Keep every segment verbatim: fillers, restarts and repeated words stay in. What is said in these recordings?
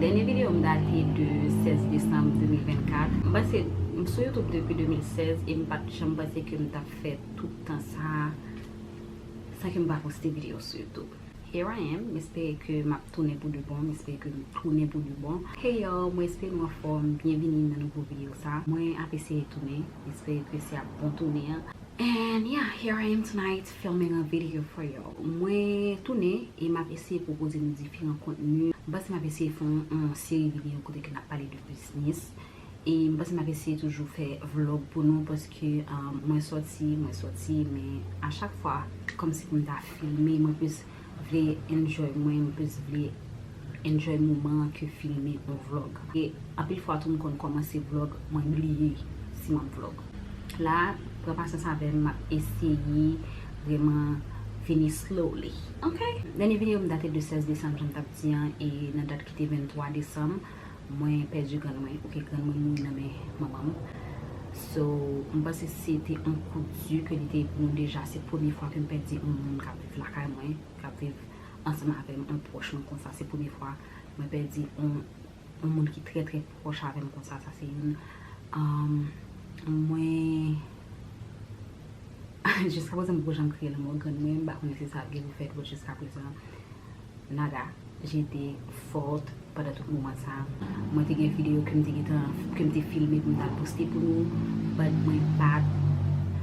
Dènye videyo m date de sèz desanm de mil vennkat. M panse m sou YouTube depi de mil sèz e m pa t janm panse ke m t ap fè tout tan sa san ke m pa poste videyo sou YouTube. Here I am. M espere ke m ap tounen pou de bon. M espere ke m tounen pou de bon. Hey y'all, mwen espere nou anfòm. Byenvini nan nouvo videyo sa. Mwen ap eseye tounen. M espere ke se ap bon tounen an. And yeah, here I am tonight filming a video for y'all. Mwen tounen e m ap eseye pwopoze nou diferan kontni. M panse m ap eseye fè yon, yon seri videyo kote ke n ap pale de biznis. E m panse m ap eseye toujou fè vlog pou nou paske, um, mwen sòti, mwen sòti, men a chak fwa, kòmsi pou m ta filme, mwen plis vle enjoy mwen, mwen plis vle enjoy moman an ke filme yon vlog. E anpil fwa tou m konn kòmanse vlog, mwen bliye si m ap vlog. La, pran pasyans avè m, m ap eseye vrèman vini slowly. Ok? Dènye videyo m date de sèz desanm, jan m t ap di an, e nan dat ki te venntwa desanm, mwen pèdi grann mwen. Ok, grann mwen mouri nan men manman m. So, m panse se te yon kou di ke li te ye pou nou deja. Se premye fwa ke m pèdi yon moun k ap viv lakay mwen, k ap viv ansanm avè m, yon pwòch mwen konsa. Se premye fwa mwen pèdi yon, yon moun ki trè, trè pwòch avè m konsa. Sa se youn. Um, mwen, jiska prezan, m poko janm kriye lanmò grann mwen. M pa konnen si sa ap gen pou fèt, but jiska prezan, nada. J'étais forte pandan tout moman sa. Mwen te gen videyo ke m te gentan, ke m te filme pou m ta poste pou nou, but mwen pa t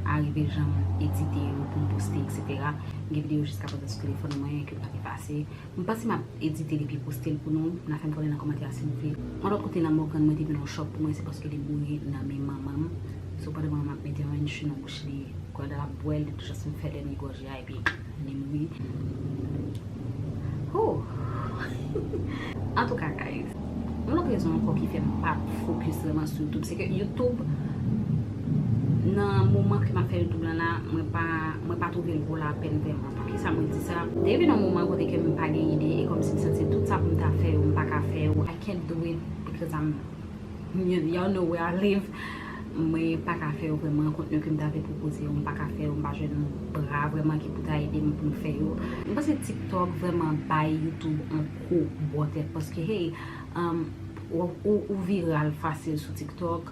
arive janm edite yo pou m poste, et cetera. Gen videyo jiska prezan sou telefòn mwen ke m pa efase. M panse m ap edite l epi poste l pou nou. N a fè m konnen nan kòmantè a si nou vle. Yon lòt kote, lanmò grann mwen te vin yon chòk pou mwen, se paske li mouri nan men manman m. So, pandan manman m ap mete yon enchi nan bouch li, pandan l ap bwè l, li toujou fè dènye gòje a, epi li mouri. Ho! Antouka, guys, yon lòt rezon ankò ki fè m pa fokis vrèman sou YouTube, se ke YouTube, nan moman ke m ap fè YouTube lan la, mwen pa, mwen pa twouve l vo lapèn vrèman. Poukisa mwen di sa? Te vin yon moman kote ke m pa gen ide, e kòmsi m santi tout sa pou m ta fè yo, m pa ka fè yo. I can't do it because I'm, y-, y'all know where I live. Mwen pa ka fè yo vrèman, kontni ke m ta vle pwopoze yo, m pa ka fè yo, m pa jwenn bra vrèman ki pou ta ede m pou m fè yo. M panse TikTok vrèman bay YouTube yon kou bò tèt, paske, hey, um, ou, ou, ou viral fasil sou TikTok.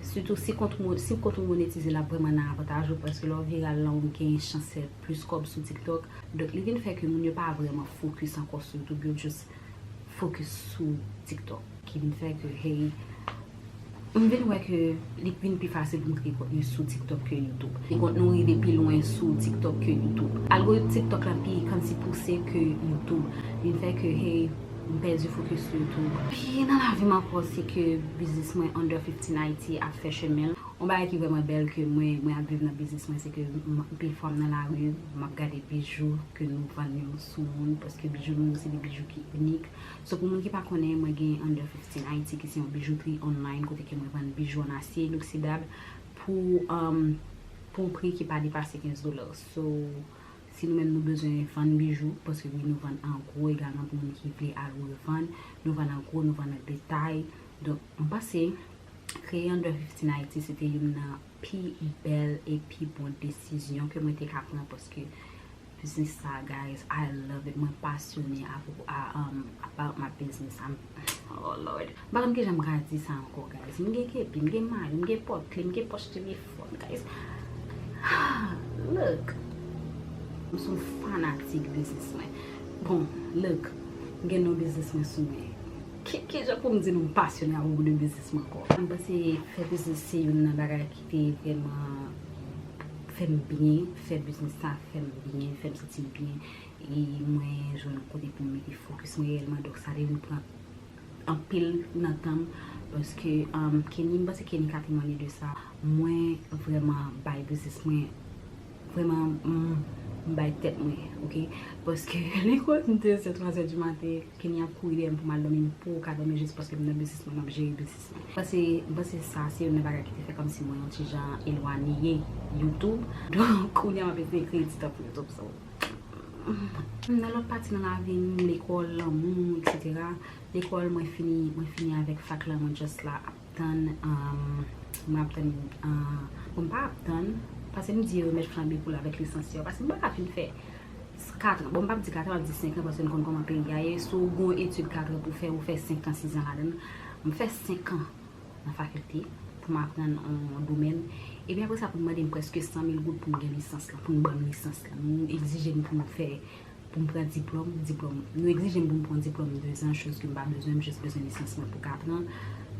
Sitou si kont ou, si kont ou monetize, l ap vrèman nan avantaj ou, paske lè w viral la, ou gen chans fè plis kòb sou TikTok. Donk, li vin fè ke moun yo pa vrèman fokis ankò sou YouTube, yo just fokis sou TikTok. Ki vin fè ke, hey, m vin wè ke li vin pi fasil pou m kreye kontni sou TikTok ke YouTube. E kontni w rive pi lwen sou TikTok ke YouTube. Algoritm TikTok la pi kòmsi pouse ke YouTube. Vin fè ke, hey, m pèdi fokis sou YouTube. Pi nan lavi m ankò, se ke biznis mwen Under fifteen Haiti ap fè chemen l. Yon bagay ki vrèman bèl ke mwen, mwen ap viv nan biznis mwen, se ke m, anpil fwa m nan lari, m ap gade bijou ke nou vann yo sou moun, paske bijou nou yo se de bijou ki inik. So, pou moun ki pa konnen, mwen gen Under fifteen Haiti, ki se yon bijoutri online, kote ke mwen vann bijou an asye inoxidab pou, um, pou yon pri ki pa depase kenz dola. So, si nou menm nou bezwen vann bijou, paske wi, nou vann an gwo egalman pou moun ki vle al revann, nou vann an gwo, nou vann an detay. Donk, m panse, kreye Under fifteen Haiti, se te youn nan pi bèl e pi bon desizyon ke mwen te ka pran, paske biznis sa, guys, I love it. Mwen pasyone a, a, um, about my business. I'm, oh Lord. M pa konn kijan m ka di sa ankò, guys. M gen kepi, m gen mayo, m gen pòt kle, m gen pòch telefòn, guys. Look. M se yon fanatik biznis mwen. Bon, look. M gen non biznis mwen sou mwen. Ki, kijan pou m di nou m pasyone a pwopo de biznis mwen ankò? M panse fè biznis se youn nan bagay ki te vrèman fè m byen, fè biznis sa fè m byen, fè m santi m byen. E mwen jwenn kote pou m mete fokis mwen reyèlman. Donk, sa te vin pran anpil nan tan m, paske, um, Kenny, m panse Kenny ka temanye de sa. Mwen vrèman bay biznis mwen, vrèman, m, m bay tèt mwen, ok? Paske li konn de zè, twa zè di maten, Kenny ap kouri dèyè m pou m al dòmi, m poko ka dòmi jis paske m nan biznis mwen, m ap jere biznis mwen. M panse, m panse sa se youn nan bagay ki te fè kòmsi mwen yon ti jan elwanye YouTube. Donk, kounye a m ap eseye kreye ti tan pou YouTube, so. Nan lòt pati nan lavi m, lekòl, lanmou, et cetera. Lekòl, mwen fini, mwen fini avèk fak la, mwen just la ap tann, um, mwen ap tann, uh, bon, m pa ap tann, paske m di yo mèt flanbe pou l avèk lisansye a, paske m pa ka fin fè Katran. Bon, m p ap di katran, m ap di senk an, paske n konn kòman peyi a ye. Si w gen yon etid katran pou fè, ou fè senk an, sis an ladan l. M fè senk an nan fakilte pou m aprann yon domèn. Epi apre sa, pou n mande m prèske san mil goud pou m gen lisans lan, pou n ban m lisans lan. Nou egzije m pou m fè, pou m pran diplòm, diplòm. Nou egzije m pou m pran diplòm de zan, choz ke m pa bezwen, m jis bezwen lisans mwen pou katran.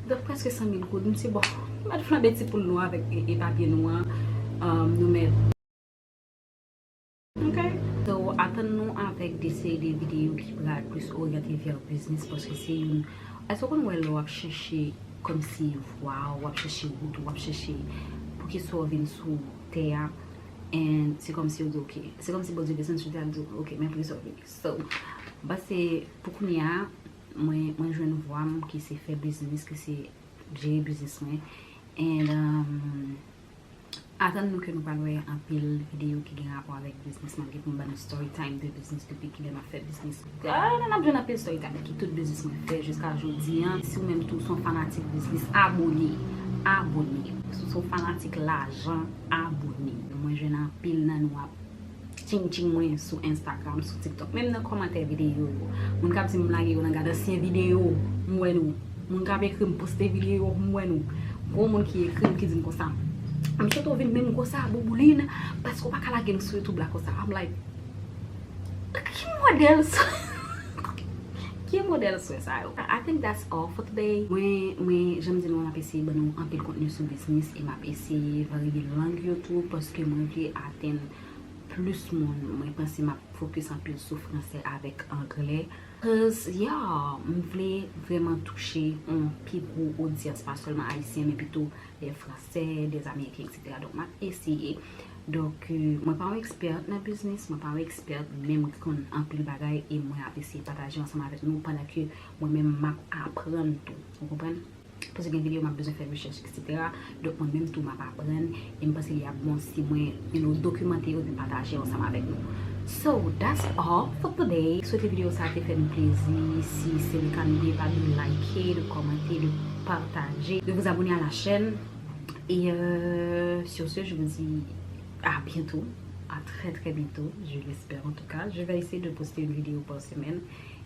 Donk, prèske san mil goud, m di, bon, nou mèt flanbe ti poul nou avèk e, e papye nou an, um, nou mèt Ok. So, atann nou avèk de seri de videyo ki pral plis oryante vè biznis, paske se youn. Èske w konn wè lè w ap chèche kòmsi vwa w, w ap chèche wout ou, w ap chèche poukisa w vin sou tè a, and se kòmsi w di, ok. Se kòmsi Bondye desann sou tè a, l di, ok, men poukisa w vini. So, m panse pou kounye a, mwen, mwen jwenn vwa m ki se fè biznis, ki se jere biznis mwen. And, um, atann nou ke nou pral wè anpil videyo ki gen rapò avèk biznis, malgre pou m ba nou story time de biznis depi kilè m ap fè biznis. Ah, n ap jwenn anpil story time ki tout biznis mwen fè jiska jodi an. Si w menm tou se yon fanatik biznis, abone, abone. Si w se yon fanatik lajan, abone. Mwen jwenn anpil nan nou ap tching tching mwen sou Instagram, sou TikTok, menm nan kòmantè videyo yo. Moun k ap di m lage yo nan gad ansyen videyo, m wè nou. Moun k ap ekri m poste videyo, m wè nou. Gwo moun ki ekri m, ki di m konsa, "M swete w vin menm konsa, Bouboulin, paske w pa ka lage m sou YouTube la konsa." I'm like, ki modèl sa? Ki modèl swè sa yo? I think that's all for today. Mwen, mwen, jan m di nou, m ap eseye ban nou anpil kontni sou biznis e m ap eseye varye lang yo tou, paske mwen vle atenn plis moun. Mwen panse m ap fokis anpil sou fransè avèk anglè. Cause, yeah, m vle vrèman touche yon pi gwo odyans, pa sèlman ayisyen, men pito de fransè, de ameriken, etsetera. Donk, m ap eseye. Donk, euh, mwen pa yon ekspèt nan biznis, mwen pa yon ekspèt, men m konn anpil bagay e mwen ap eseye pataje ansanm avèk nou pandan ke mwen menm m ap aprann tou. Ou konprann? Paske gen videyo m ap bezwen fè rechèch, etsetera. Donk, mwen menm tou, m ap aprann. E m panse li ap bon si mwen, you know, dokimante yo epi pataje yo ansanm avèk nou. So, that's all for today. Swete videyo sa a te fè nou plezi. Si se le ka, n'oubliez pas de liker, de commenter, de partager, de vous abonner à la chaîne. Et euh, sur ce, je vous dis à bientôt, à très très bientôt, je l'espère en tout cas. Je vais essayer de poster une vidéo par semaine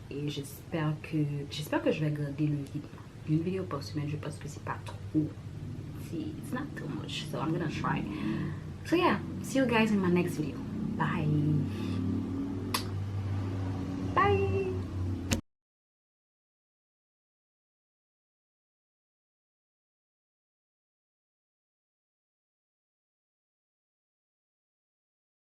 et j'espère que, j'espère que je vais garder le rythme. Une vidéo par semaine, je pense que c'est pas trop. C'est, it's not too much, so I'm gonna try. So yeah, see you guys in my next video. Bye.